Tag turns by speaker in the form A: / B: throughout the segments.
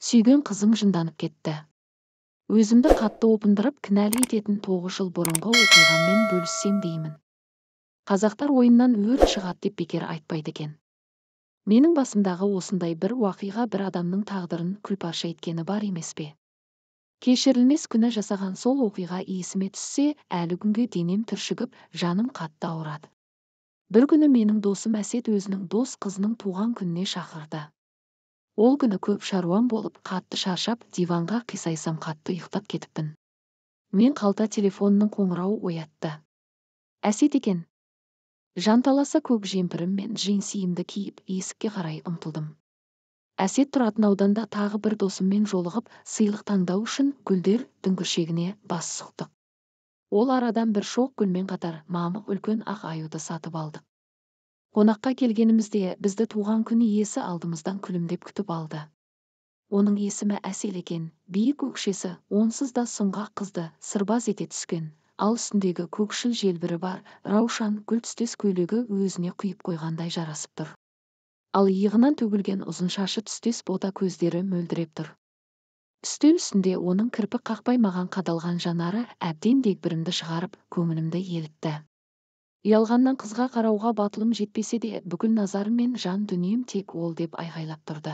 A: Сүйген қызым жынданып кетті. Өзімді қатты опындырып, кінәлі ететін 9 жыл бұрынғы оқиғаммен бөліссем деймін. Қазақтар ойыннан өрт шығады деп бекер айтпайды екен. Менің басымдағы осындай бір уақиға бір адамның тағдырын күлпарша еткені бар емес пе? Кешірілмес күнә жасаған сол оқиға есіме түссе, әлі күнге денем түршігіп, жаным қатты ауырады. Бір күні менің досым Әсет өзінің дос қызының туған күніне шақырды. Ол күні көп шаруам болып, қатты шаршап, диванға қисайсам қатты ұйықтап кетіппін. Мен қалта телефонының қоңырауы оятты. Әсет екен. Жанталаса көк жемпірім мен джинсиімді киіп, есікке қарай ұмтылдым. Әсет тұратын ауданда тағы бір досыммен жолығып, сыйлық таңдау үшін гүлдер дүңгіршегіне бас сұқтық. Ол арадан бір шоқ гүлмен қатар мамық үлкен ақ аюды сатып алдық. Қонаққа келгенімізде бізді туған күн иесі алдымыздан күлімдеп күтіп алды. Оның есімі Әсел екен, биік өкшесі онсыз да сұңғақ қызды сырбаз ете түскен, ал үстіндегі көкшіл желбірі бар раушан гүл түстес көйлегі өзіне құйып қойғандай жарасып тұр. Ал иығынан төгілген ұзын шашы түстес бота көздері мөлдіреп тұр. Үстел үстінде оның кірпік қақпай маған қадалған жанары әбден дегбірімді шығарып, көңілімді елітті. Ұялғаннан қызға қарауға батылым жетпесе де, бүкіл назарым мен жан дүнием тек ол деп айғайлап тұрды.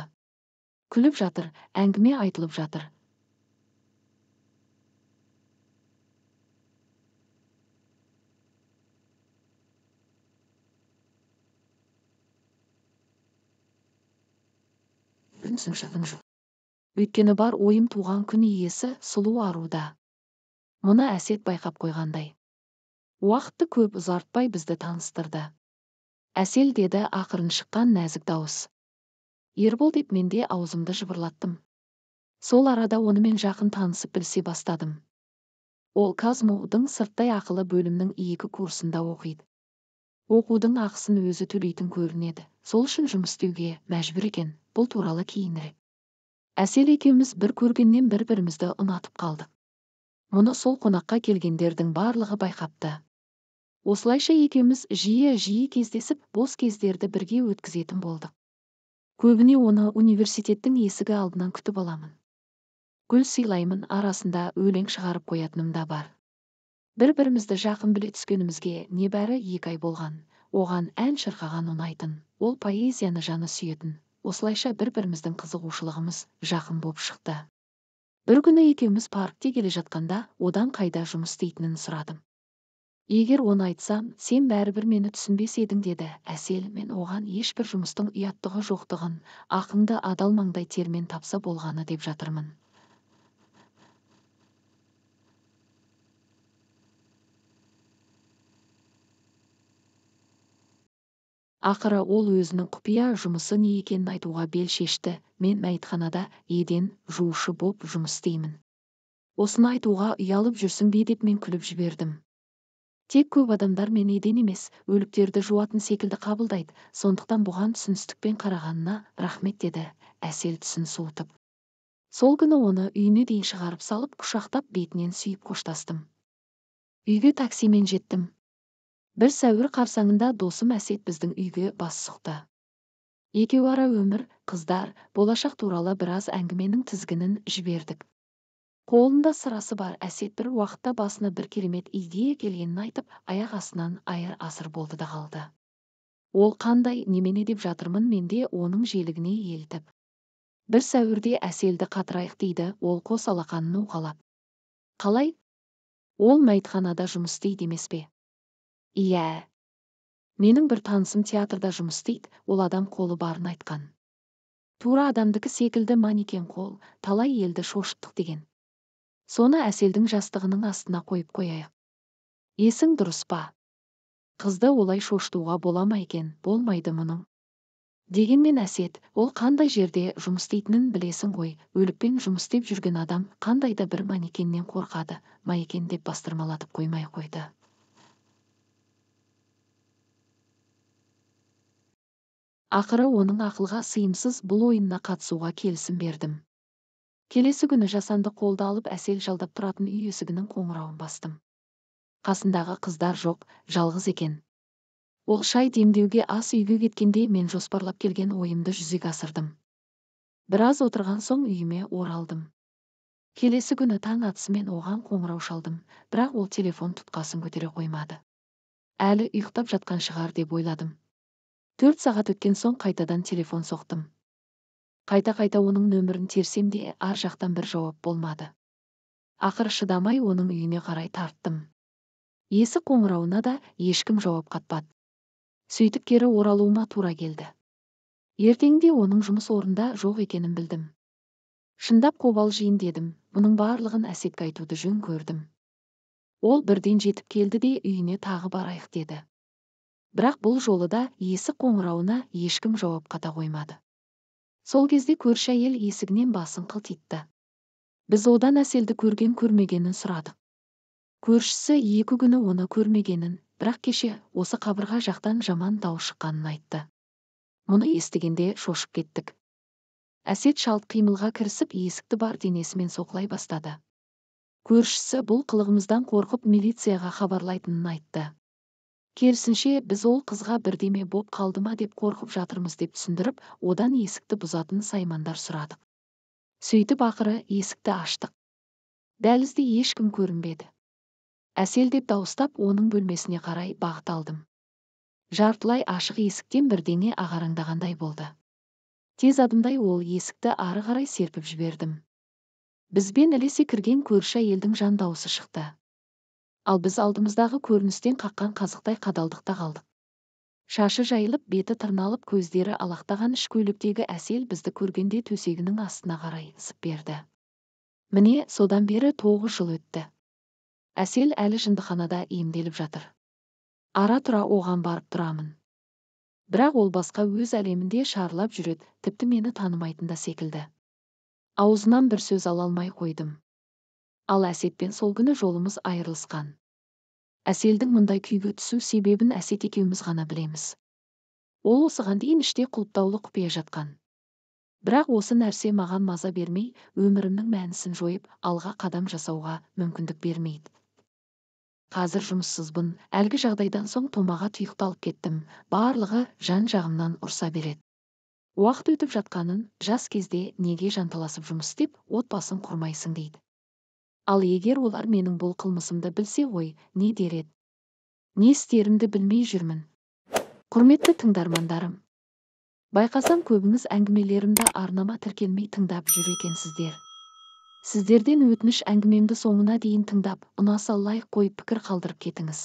A: Күліп жатыр, әңгіме айтылып жатыр. Өйткені бар ойым туған күн иесі сұлу аруда. Мұны Әсет байқап қойғандай. Уақытты көп ұзартпай бізді таныстырды. Әсел деді ақырын шыққан нәзік дауыс. Ербол деп мен де аузымды жыбырлаттым. Сол арада онымен жақын танысып білсе бастадым. Ол КазМУ-дың сырттай ақылы бөлімнің 2 курсында оқиды. Оқудың ақысын өзі төлейтін көрінеді. Сол үшін жұмыс істеуге мәжбүр екен. Бұл туралы кейінірек. Әсел екеуміз бір көргеннен бір-бірімізді ұнатып қалдық. Мұны сол қонаққа келгендердің барлығы байқапты. Осылайша екеуміз жиі-жиі кездесіп, бос кездерді бірге өткізетін болдық. Көбіне оны университеттің есігі алдынан күтіп аламын. Гүл сыйлаймын, арасында өлең шығарып қоятыным да бар. Бір-бірімізді жақын біле түскенімізге небәрі 2 ай болған. Оған ән шырқаған ұнайтын, ол поэзияны жаны сүйетін. Осылайша бір-біріміздің қызығушылығымыз жақын боп шықты. Бір күні екеуміз паркте келе жатқанда, одан қайда жұмыс істейтінін сұрадым. Егер оны айтсам, сен бәрібір мені түсінбес едің деді Әсел. Мен оған ешбір жұмыстың ұяттығы жоқтығын, ақыңды адал маңдай термен тапса болғаны деп жатырмын. Ақыры ол өзінің құпия жұмысы не екенін айтуға бел шешті. Мен мәйітханада еден жуушы боп жұмыс істеймін. Осыны айтуға ұялып жүрсің бе деп мен күліп жібердім. Тек көп адамдар мен еден емес, өліктерді жуатын секілді қабылдайды, сондықтан бұған түсіністікпен қарағанына рахмет деді Әсел түсін суытып. Сол күні оны үйіне дейін шығарып салып, құшақтап бетінен сүйіп қоштастым. Үйге таксимен жеттім. Бір сәуір қарсаңында досым Әсет біздің үйге бас сұқты. Екеуара өмір, қыздар, болашақ туралы біраз әңгіменің тізгінін жібердік. Қолында сырасы бар Әсет бір уақытта басына бір керемет идея келгенін айтып, аяқ астынан айыр асыр болды да қалды. Ол қандай немене деп жатырмын мен де оның желігіне елтіп. Бір сәуірде Әселді қатырайық дейді, ол қос алақанын уқалап. Қалай? Ол мәйітханада жұмыс істейді емес пе? Иә. Менің бір танысым театрда жұмыс істейді, ол адам қолы барын айтқан. Тура адамдікі секілді манекен қол, талай елді шошыттық деген. Соны Әселдің жастығының астына қойып қояйық. Есің дұрыс па? Қызды олай шошытуға бола ма екен, болмайды мұның. Дегенмен Әсет, ол қандай жерде жұмыс істейтінін білесің ғой, өлікпен жұмыс істеп жүрген адам қандай да бір манекеннен қорқады, ма екен деп бастырмалатып қоймай қойды. Ақыры оның ақылға сыйымсыз бұл ойынына қатысуға келісім бердім. Келесі күні жасанды қолды алып Әсел жалдап тұратын үй есігінің қоңырауын бастым. Қасындағы қыздар жоқ, жалғыз екен. Ол шай демдеуге ас үйге кеткенде мен жоспарлап келген ойымды жүзеге асырдым. Біраз отырған соң үйіме оралдым. Келесі күні таң атысымен оған қоңырау шалдым, бірақ ол телефон тұтқасын көтере қоймады. Әлі ұйықтап жатқан шығар деп ойладым. 4 сағат өткен соң қайтадан телефон соқтым. Қайта-қайта оның нөмірін терсем де ар жақтан бір жауап болмады. Ақыры шыдамай оның үйіне қарай тарттым. Есік қоңырауына да ешкім жауап қатпады. Сөйтіп кері оралуыма тура келді. Ертеңінде оның жұмыс орнында жоқ екенін білдім. Шындап қобалжиын дедім, бұның барлығын Әсетке айтуды жөн көрдім. Ол бірден жетіп келді де үйіне тағы барайық деді. Бірақ бұл жолы да есік қоңырауына ешкім жауап қата қоймады. Сол кезде көрші әйел есігінен басын қылтитты. Біз одан Әселді көрген көрмегенін сұрадық. Көршісі 2 күні оны көрмегенін, бірақ кеше осы қабырға жақтан жаман дауыс шыққанын айтты. Мұны естігенде шошып кеттік. Әсет шалт қимылға кірісіп, есікті бар денесімен соққылай бастады. Көршісі бұл қылығымыздан қорқып милицияға хабарлайтынын айтты. Керісінше, біз ол қызға бірдеме боп қалды ма деп қорқып жатырмыз деп түсіндіріп, одан есікті бұзатын саймандар сұрадық. Сөйтіп ақыры есікті аштық. Дәлізде ешкім көрінбеді. Әсел деп дауыстап, оның бөлмесіне қарай бағыт алдым. Жартылай ашық есіктен бірдеңе ағараңдағандай болды. Тез адымдай ол есікті ары қарай серпіп жібердім. Бізбен ілесе кірген көрші әйелдің жан дауысы шықты. Ал біз алдымыздағы көріністен қаққан қазықтай қадалдықта қалдық. Шашы жайылып, беті тырналып, көздері алақтаған іш көйлектегі Әсел бізді көргенде төсегінің астына қарай зып берді. Міне, содан бері 9 жыл өтті. Әсел әлі жындыханада емделіп жатыр. Ара-тұра оған барып тұрамын. Бірақ ол басқа өз әлемінде шарлап жүреді, тіпті мені танымайтын да секілді. Аузынан бір сөз ала алмай қойдым. Ал Әсетпен сол күні жолымыз айырылысқан. Әселдің мұндай күйге түсу себебін Әсет екеуміз ғана білеміз. Ол осыған дейін іште құлыптаулы құпия жатқан. Бірақ осы нәрсе маған маза бермей, өмірімнің мәнісін жойып, алға қадам жасауға мүмкіндік бермейді. Қазір жұмыссызбын, әлгі жағдайдан соң томаға тұйықталып кеттім, барлығы жан-жағымнан ұрса береді. Уақыт өтіп жатқанын, жас кезде неге жанталасып жұмыс істеп, отбасын құрмайсың дейді. Ал егер олар менің бұл қылмысымды білсе ғой, не дер еді? Не істерімді білмей жүрмін. Құрметті тыңдармандарым, байқасам көбіңіз әңгімелерімді арнама тіркелмей тыңдап жүр екенсіздер. Сіздерден өтініш, әңгімемді соңына дейін тыңдап, ұнаса лайк қойып пікір қалдырып кетіңіз.